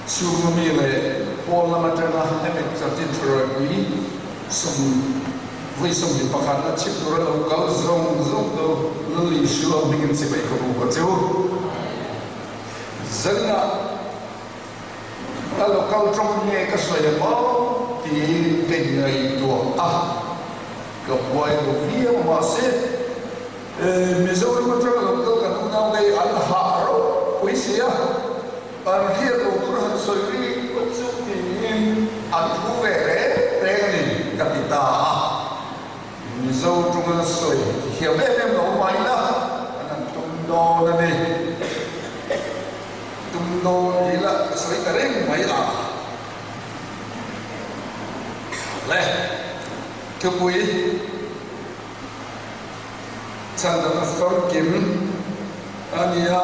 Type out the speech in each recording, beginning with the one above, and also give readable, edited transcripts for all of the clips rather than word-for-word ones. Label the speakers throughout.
Speaker 1: Chhunga mi leh pawn lam atanga hemi chanchin Thuraipui vawi 21 a chhip tura lo kal zawng zawng tu Lal Isua hmingin chibai ka bu ka che u. Zanah a lo kal tawng nge ka sawi ang aw tiin ka inngaihtuah a, ka buai lo viau mahse Mizoram atanga lo kal kan unaute hi an hah ropui si a. An hriat lo tur han sawi ri ngawt chu tiin an thu ve reng reng a ni ka ti ta a. Mizo tunga sawi thiam em em lo mai la an han tum dawn a ni. Tum dawn ti la ka sawi ta reng mai a. Le thupui chhandamna famkim a ni a.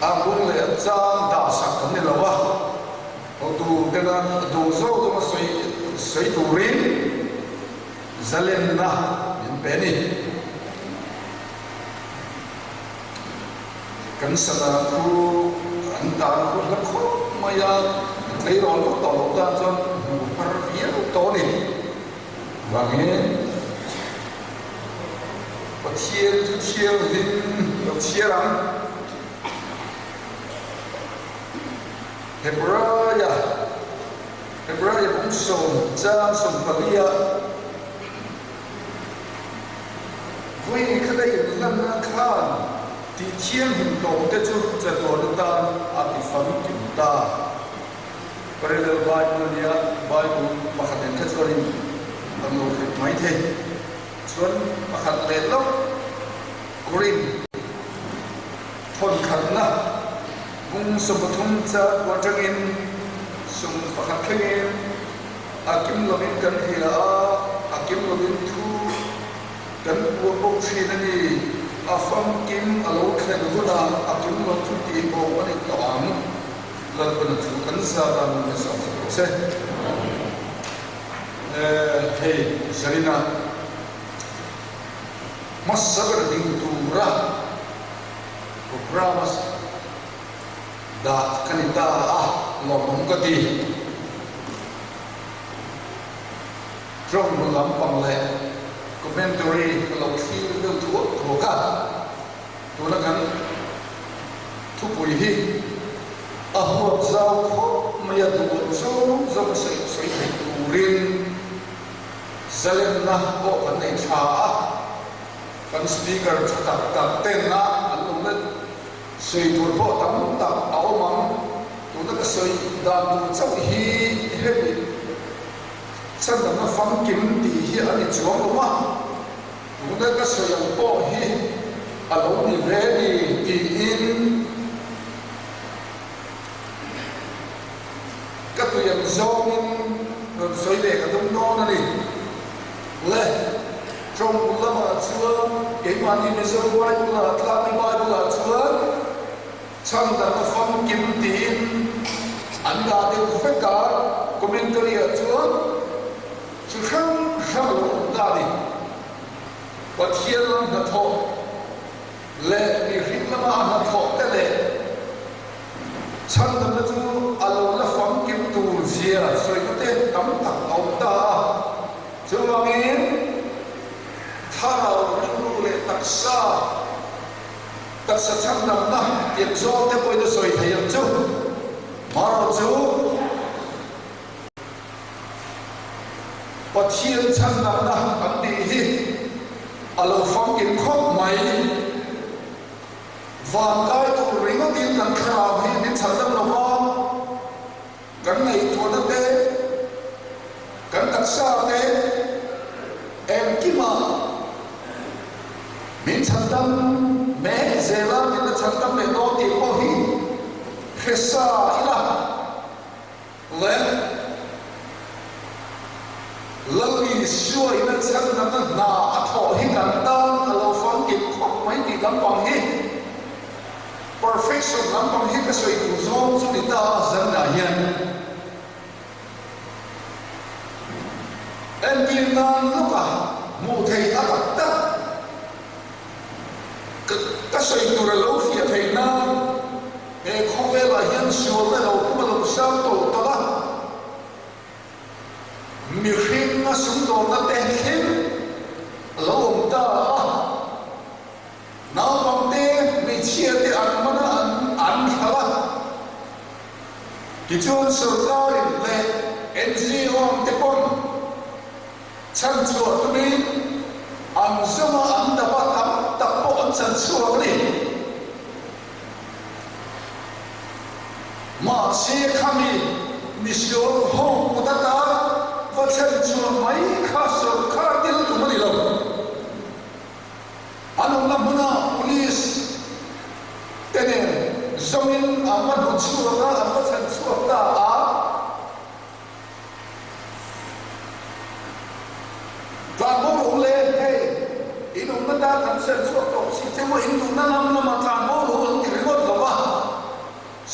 Speaker 1: A bung leh a chang dah sak kan ni lo a, hotu tena duh zawk zawk a sawi sawi turin zalenna min pe a ni. Kan sana khu an tan khu hla khawp mai a, tleirawl vak tawh loh tan chuan hmuh har viau tawh a ni. Vangin Pathian chu thianghlim lo chhiar ang. Hebraia Hebraia bung sawm chang 14 ah vui khat a inhlanna khan tih thianghlim tawh te chu chatuan atan a ti famkim ta. Parallel Bible ania Bible pakhat en kha chuanin kan lo hrilh mai thei. Chuan pakhat leh lawk Korin thawn khatna bung 33 cha thu atangin 11 thlengin a kim lovin kan hria a, a kim lovin thu kan puah bawk thin a ni. A famkim a lo thlen hunah a kim lo chu tih bawk a ni tawh ang. Lalpana thu kan zat a min hre sak rawh se. Hei Zarina hmasa ber ding tura programme dah ka ni ta a, lawmawm ka ti. Tawng lampang leh commentary ka lo thlir deuh thuak thuak a. Tuna kan thupui hi a huap zau khawp mai a, duh zawng zawng sawi sawi theih turin zalenna pawh kan nei tha a, kan speaker tha tak tak ten a an lo la sawi tur pawh tam tak a awm ang. Tuna ka sawi dan tur chauh hi hemi chhandamna famkim tih hi a ni chuang lo a. Tuna ka sawi ang pawh hi a lo ni ve ni tiin ka tui ang zawngin rawn sawi leh ka tum dawn a ni. Le, tawng lamah chuan keimahni Mizo Bible-ah, Tlangmi Bible-ah chuan chhandamna famkim tiin an dah deuh vek a, commentary-ah chuan Chi hrang hrang a lo awm ta a ni. Pathian lam hnathawh leh mihring lama a hnathawh te leh chhandamna chu a lo la famkim tur zia sawina te tam tak a awm ta a. Chuvangin thlarau rilru leh taksa, taksa chhandamna tiang zawng te pawhin a sawi thei ang chu. Marawh chu. Pathian chhandamna kan tih hi a lo famkim khawp mai. Van kai tur ringawtin kan thlarau hi min chhandam lo va, kan ngaihtuahna te, kan taksa te engkimah min chhandam mek zel a, min la chhandam leh dawn tih pawh hi hre sa ila. Leh Lal Isua in a chhandamna hna a thawh hi kan tan a lo famkim khawp mai tih lampang hi perfection lampang hi ka sawi tur zawng chu ni ta a zanah hian entir nan lawka hmuh theih a tak tak ka sawi tur a lo fiah theih nan he khawvelah hian. hian sualna lo pum a lo sang tawlh tawlh a, mihring a sumdawnna te thleng a lo awm ta a. Naupangte, hmeichhia te an man a, an an hralh a. Tichuan sorkarin leh NGO ang te pawn chhanchhuah tumin an zawng a, an dap a, tam tak pawh an chanchhuak a ni. Mahse khami misual ho kut ata va chhanchhuah mai kha sorkar thil tum a ni lo. An awmna hmuna police te nen zawngin an va hnu chhuak a, an va chhan chhuak ta a. Tlanbo rawh le, hei in awmna tan kan chhan chhuak tawh si che maw, in duhna lam lama tlanbo rawh an ti ringawt lo va.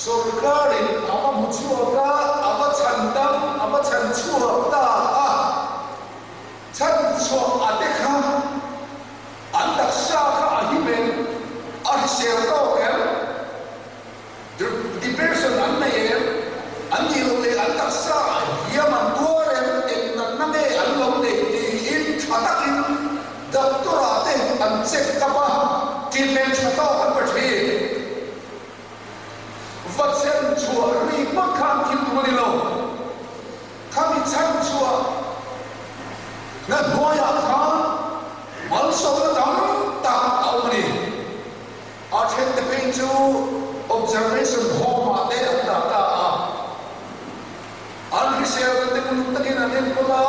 Speaker 1: Sorkarin a va hmu chhuak a, a va chhan dam, a va chhan chhuak ta a. Chhanchhuah a te kha an taksa kha a him em? A hrisel tawk em? Depression an nei em? An nih loh leh an taksa hiam an tuar em? Eng natna nge an lo nei tiin tha takin doctor ah te an check up a, treatment tha tawk an pe thin. Va chhanchhuah rikngawt khan thil tum a ni lo. Khami chhanchhuah na hnuaiah khan malsawmna tam tak a awm a ni. A thente phei chu observation home ah te an dah ta a. An hriselna te uluk takin an enkawl a,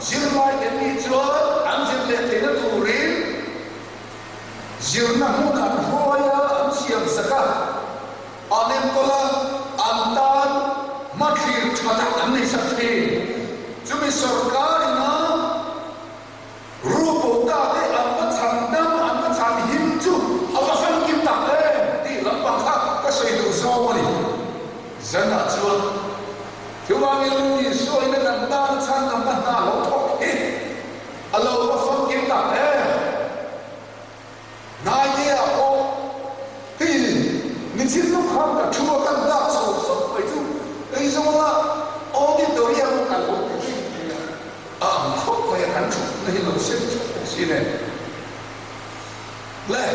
Speaker 1: zirlai te nih chuan an zir leh theihna turin zirna hmun an hruai a, an siam sak a. An enkawl a, an tan hmathlir tha tak an nei sak thin. Chumi sorkar ina rupo ta te an va chhan dam, an va chhan him chu a va famkim tak em tih lampang kha ka sawi duh zawng a ni. Zanah chuan Thuvangin Lung Isuaina kan tan chhan lamna hna lo thawk hi a lo va famkim tak em. Hnaite-ah pawh hei nichin lawk khan ka thu a kan dak chho sawk mai chu kei zawng a auditorium a kan awm thei thei a, a ang khawp mai a kan thutna hi lo sem theuh bawk si nen. Le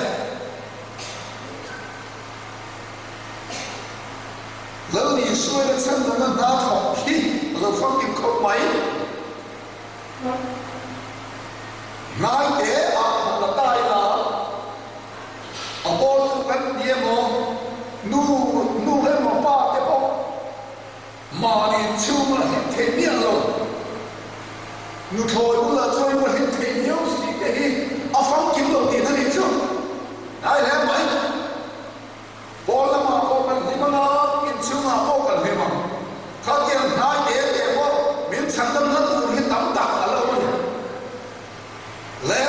Speaker 1: Lal Isuaina chhandana hna thawk hi a lo famkim khawp mai. Hnai te ah han la ta ila, a pawl chu kan ti emaw, nu nu emaw pa te pawh mahni chhung a hlim thei miah lo. Nuthlawi bulah chuan va hlim thei viau si te hi a famkim lo tihna nih chu. Hnai hle mai. Pawl lamah pawh kan hlim ang a, inchhungah pawh kan hlim ang. Khatiang hnai te te pawh min chhandamna tur hi tam tak a lo a ni. Le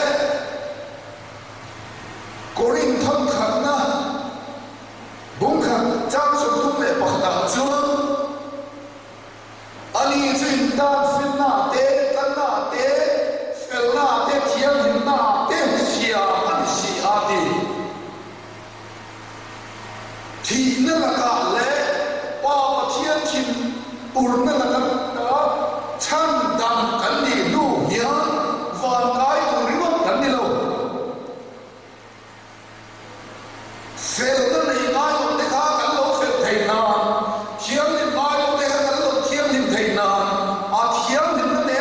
Speaker 1: Korinth thawnkhatna bungkhat chang 31 ah chuan Ani chu intan finna te, tlanna te, felna te, thianghlimna te siam a ni si a ti. Thihna lakah leh Pa Pathian thin urna laka chhan dang kan nih hnu hian van kai tur ringawt kan ni lo. Felna nei ngai lo te kha kan lo fel thei nan, thianghlim ngai lo te kha kan lo thianghlim thei nan, a thianghlimna te,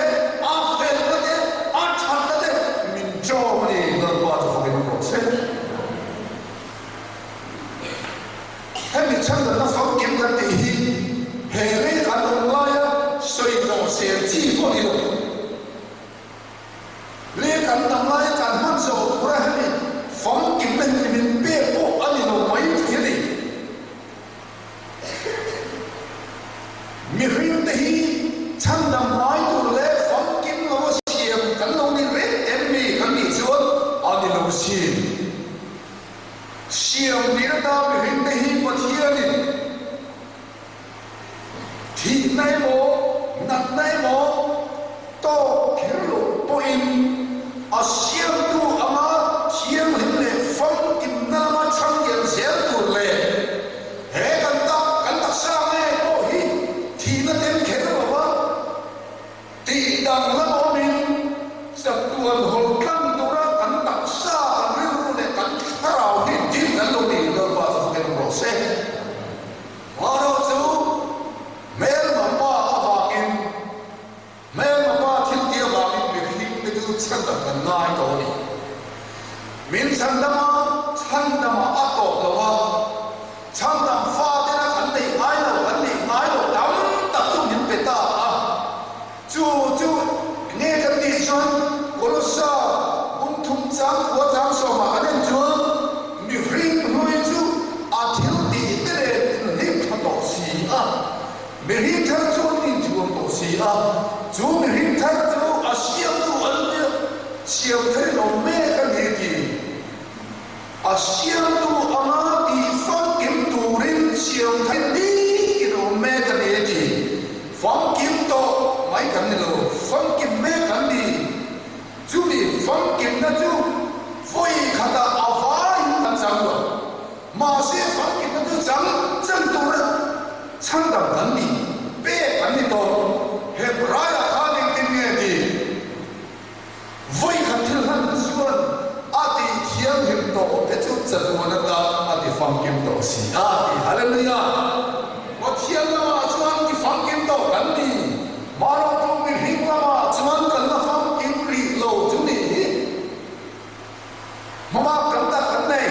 Speaker 1: a felna te, a thatna te min ṭawm a ni. Lalpa chu fakin awm rawh se. Hemi chhandamna famkim kan tih hi he lei kan awm laia sawi tawh sel chi pawh ni lo. Lei kan dam laia kan hman zawh tura hemi famkimna hi min pek pawh a ni lo mai thei a ni. Mihring te hi chhandam ngai tur leh famkim lo a siam kan lo ni reng em mi kan nih chuan a ni lo sin. Siam tir ata mihring te hi Pathianin thihna emaw natna emaw tawk kher lo pawhin a siamtu anga thianghlim leh famkim. tharin nitin a awm mek a ni a ti. Famkim tawh mai kan ni lo, famkim mek kan ni. Chumi famkimna chu vawi khatah a vaiin kan chang lo. Mahse famkimna chu chang chan tura chhandam kan ni, pek kan ni tawh. Hebraiah khan engtin nge ti? Vawi khat thil hlan chuan a tih thianghlim tawh te chu chatuan atan a ti famkim tawh si a ti. Hallelujah! Pathian lamah chuan ti famkim tawh kan ni. Hmarawhtu mihring lamah chuan kan la famkim rih lo chu nih hi. Hmabak tam tak kan nei.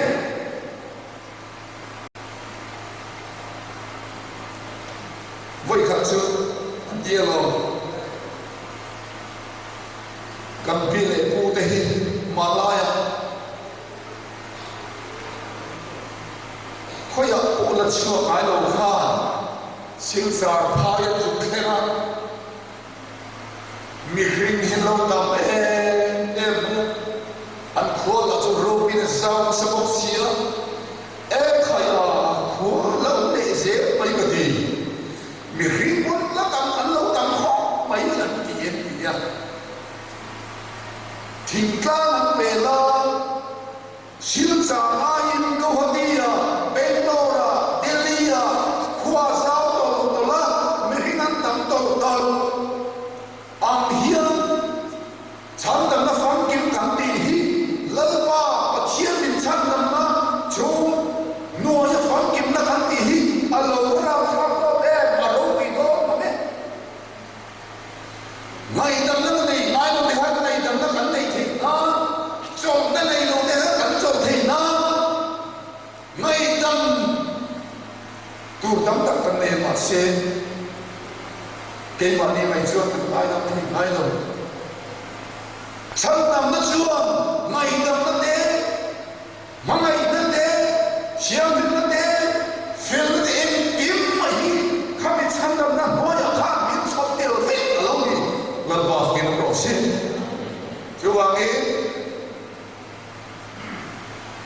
Speaker 1: Vawi khat chu an ti alawm. Kan pi leh pu te hi Malaya khawiah pawh la chhuak ngai lo khan Silchar phaia tluk thleng a mihring hi lo tam em em mai a, an khua lah chu ropin a zau nasa bawk si a, e khaia khua lo leh zel mai ka ti. Mihring pawn la tam an lo tam khawp mai an ti em ti a, thingtlang an pel a, Silchar aiin Guwahati-a, Bangalore-a, Delhi-a khua zau tawlh tawlh a, mihring an tam tawlh tawlh ang hian Chhandamna famkim kan tih hi Lalpa Pathian min chhandamna chu hnuaia famkimna kan tih hi a lo rauthak dawn em, a ropui dawn mang e. Ngaihdamna la nei ngai lo te khan ngaihdamna kan neih theih nan, chawlhna nei lo te khan kan chawlh theih nan ngaihdam tur tam tak kan nei a, mahse keimahni mai chuan kan ngaidam thei ngai lo. Chhandamna chuan ngaihdamna te, hmangaihna te, thianghlimna te, felna te engkim mai hi khami chhandamna hnuaiah khan min chhawp tel vek a lo ni. Lalpa fakin awm rawh se. Chuvangin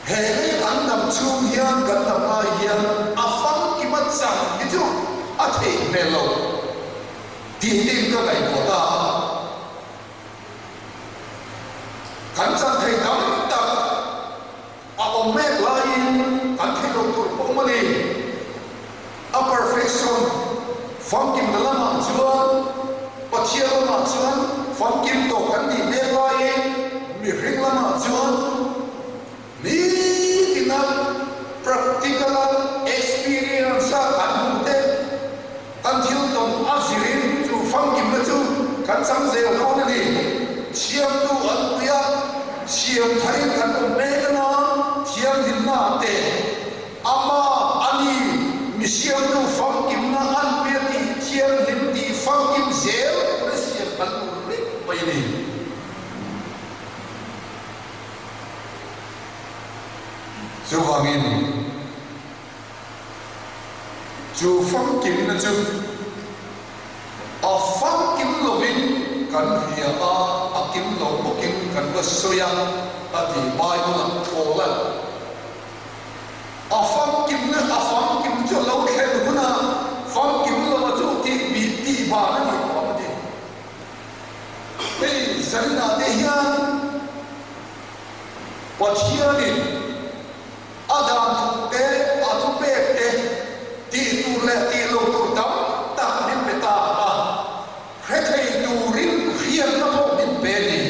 Speaker 1: he lei kan dam chhung hian kan dam lai hian a famkim a chang hi chu a theih hmel lo tih tin ka ngaihtuah ta a. Kan chan thei tam tak a awm mek laiin kan thei lo tur pawh awm a ni. A perfection, famkimna lamah chuan Pathian lamah chuan famkim tawh kan nih mek laiin mihring lamah chuan nitina practical-a experience-a kan hmuh te, kan thil tawn a zirin chu famkimna chu kan chang zel dawn a ni. Siamtu an pui a, siam tharin kan awm mek a na, thianghlimna te ama a ni, mi siamtu famkimna an pui a tih thianghlim tih famkim zel tur a siam kan ur reng mai a ni. Chuvangin, chu famkimna chu a famkim lovin kan hria a, a kim lo bawkin kan va sawi a, a ti Bible-ah Paul-a'n. A famkimna a famkim chu a lo thlen hunah famkim lova chu tih bih tih ban a nih tawh ang a ti. Hei zaninah te hian Pathianin a dan thu te, a thupek te tih tur leh tih lo tur tam tak min pe ta a, hre thei turin hriatna pawh min pe a ni.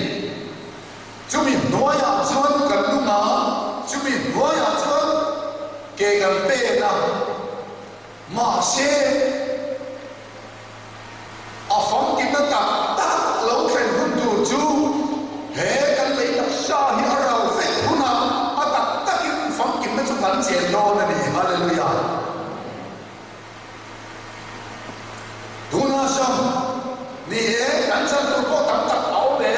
Speaker 1: Chumi hnuaiah chuan kan nung a, chumi hnuaiah chuan ke kan pen a, mahse, A famkimna tak tak lo thlen hun tur chu he kan lei taksa hi a ral vek hunah a tak takin famkimna chu kan chen dawn a ni. Hallelujah! Tunah chuan ni e, kan chan tur pawh tam tak a awm e.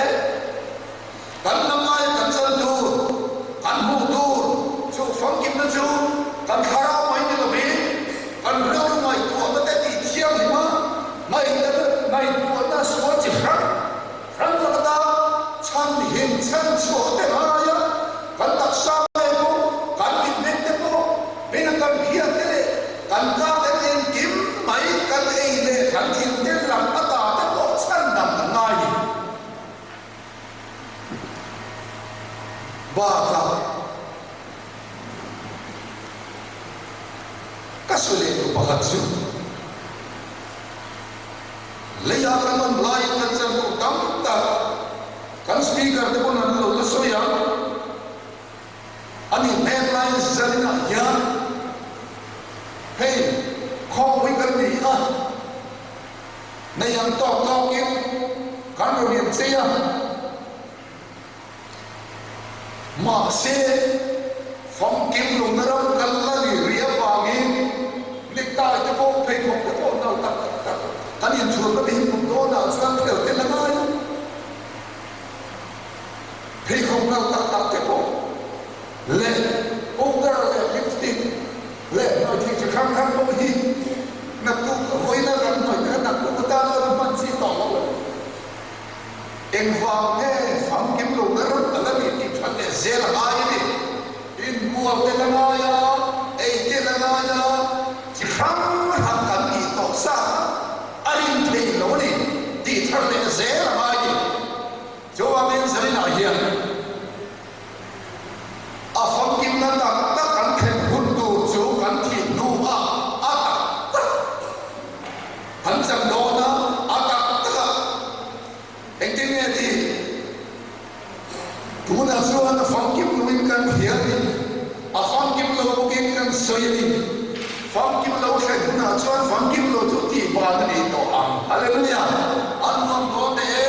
Speaker 1: Kan lam aia kan chan tur, kan hmuh tur chu famkimna chu kan thlarau mai ni lovin kan rilru ngaihtuahna te tih thianghlim a, ngaihtuahna sual chi hrang hrang lak ata chhanhim chhan chhuah te ngaia kan taksa te pawh, kan mitmeng te pawh, beng kan hriat te leh kan ka te. Bakah ka sawi leh duh pakhat chu leiah kan awm laiin kan chan tur tam tak kan speaker te pawn an lo la sawi ang. A nih hmek laiin zaninah hian hei khawpui kan ni a, nei ang tawk tawkin kan rawn inchei a. Mahse, famkim lungna ram kal la ni rih avangin necktie te pawh pheikhawk te pawh nal tak tak tak kan inthuamna te hi hmuh dawnah chuan phel te la ngai a. Pheikhawk nal tak tak te pawh leh powder leh lipstick leh hnawih thei chi hrang hrang pawh hi naktuk vawiina kan hnawih te kha naktuk atan chuan a hman chi tawh lo a ni. Engvang nge famkim lo na ram a la nih tih that leh zel a ngai a ni. Inbual te la ngai a, ei te la ngai a, chi hrang hrang kan tih tawh sa kha a rin thei lo a ni tih thar leh zel a ngai a ni. Chuvangin Zarinah hian a famkimna tak tak kan thlen hun tur chu kan thih hnuah a tak tak kan chan dawn a, a tak takah engtin nge tih tunah chuan a famkim loin kan hria a ni, a famkim lo bawkin kan sawi a ni. Famkim lo thlen hunah chuan famkim lo chu tih ban a ni tawh ang. Hallelujah! An nuam dawn teh e.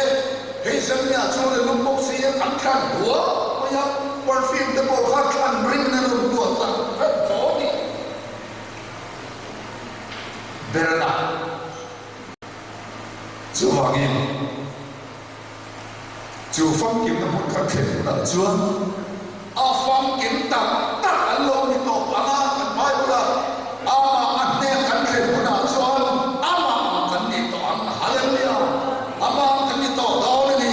Speaker 1: Hei Zania chuan a lum bawk si a, kan thlan huau mai a, perfume te pawh kha thlan ring in a rawn buat tak vek dawn ni. Berna. Chuvangin chu famkimna hmun kan thlen hunah chuan a famkim tak tak an lo ni tawh ang a, kan Bible-a amah a hnek kan thlen hunah chuan amah ang kan ni tawh ang. Hallelujah! Amah ang kan ni tawh dawn a ni.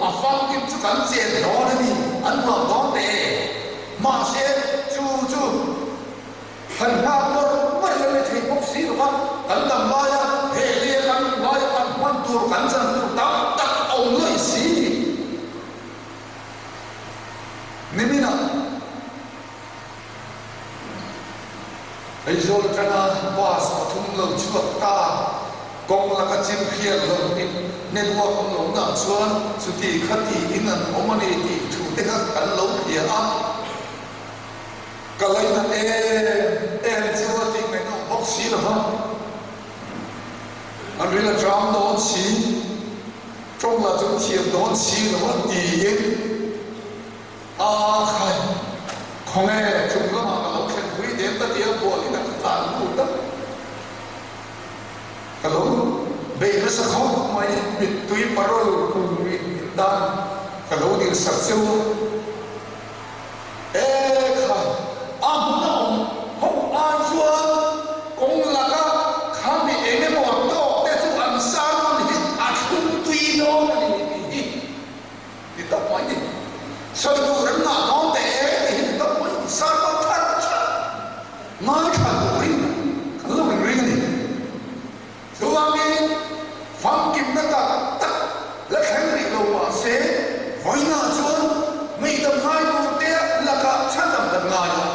Speaker 1: A famkim chu kan chen dawn a ni. An nuam dawn teh e. Mahse, chu chu. Kan nghak mawrh mawrh lo ni thei bawk si lo va, kan dam laia he leh kan duh laia kan hman tur kan chan tur tam tak a awm lawih si. Niminah Aizawl atanga bus pathum lo chhuak ta, kawng laka chim hriat lo in network awm lo nah chuan chuti khati in an awm a ni tih thu te kha kan lo hria a. Ka laina em em chu a tih ngaihna awm bawk si lo va, an ril a tang dawn si, tawng lah chu thiam dawn si lo a tiin a khai khawnge chung lamah ka lo thlen pui dem ka tia bualin a ka tlan lut a, ka lo bei nasa khawp mai, mittui parol kung in min tan ka lo dil sak cheu a. E kha, a hmun a awm ho ai chuan kawng laka kha mi eng emaw tawk te chu an sermon hi a thlung tui dawn a ni tih hi ni tawp mai ni. Sawi tur an ngah dawn teh e tih hi ni tawp mai ni. Sermon thar thar ngaithla turin kan lo inring a ni. Chuvangin, famkimna tak tak la thleng rih lo mah se, vawiinah chuan ngaihdam ngai turte lakah chhandam kan ngai a.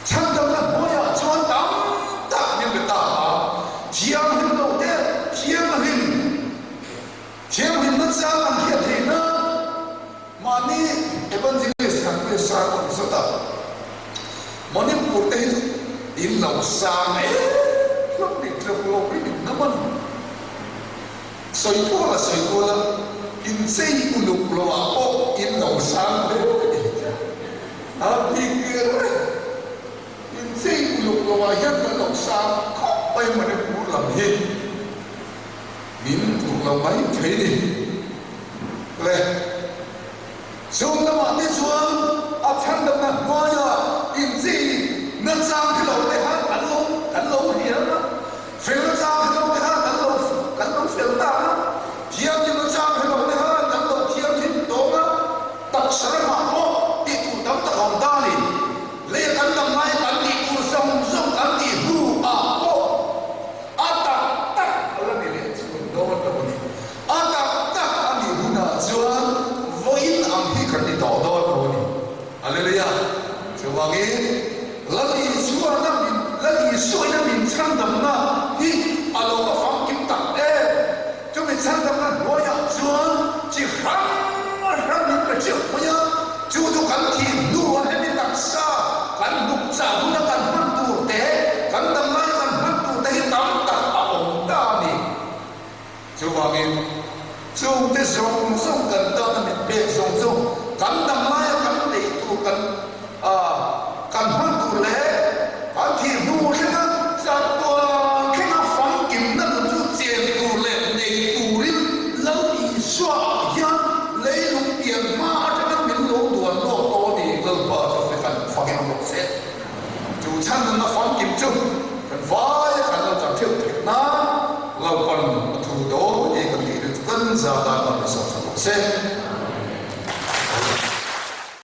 Speaker 1: Chhandamna hnuaiah chuan tam tak min pe ta a, thianghlim lo te thianghlim, thianghlimna chang an hriat theih nan mahni evangelist han pe sermon zat a. Manipur te hi chu in lo sang em hlawm ni tluk lo hi min hnam a ni. Sawi kual a sawi kual a, in chei uluk lo ah pawh in lo sang hle a ni che. A bik reng in chei uluk lo ah hian kan lo sang khawp mai Manipur lam hi min tluk lo mai thei ni le. Chung lamah te chuan a chhandamna hnuaia inchi nachang hi lo te khan kan lo kan lo hliam a, fel nachang hi lo te khan kan lo kan lo fel tak a, thianghlim nachang hi lo te khan kan lo thianghlim tawng a, taksa ramah pawh tih tur tam tak a awm ta a ni. Lei kan dam lai kan tih tur zawng zawng kan tih hnu ah pawh a tak tak a la ni leh chhun dawn lo a ni. A tak tak a nih hunah chuan vawiin ang hi kan ni tawh dawn lo a ni. zawng zawng kan tana min pek zawng zawng kan dam laia kan neih tur kan kan hman tur leh kan thih hnu thlenga chatuan thlenga famkimna nun chu chen tur leh nei turin Lal Isua ah hian leilung pian hma atangin min lo duan lawk tawh a ni, Lalpa chu fekhan fakin awm rawh se. Chu chhan nunna famkim chu kan vaia kan lo chang theuh theih nan Lalpan a thu dawn e kan tih rin chu kan za dan ban ni sawm sawm rawh se.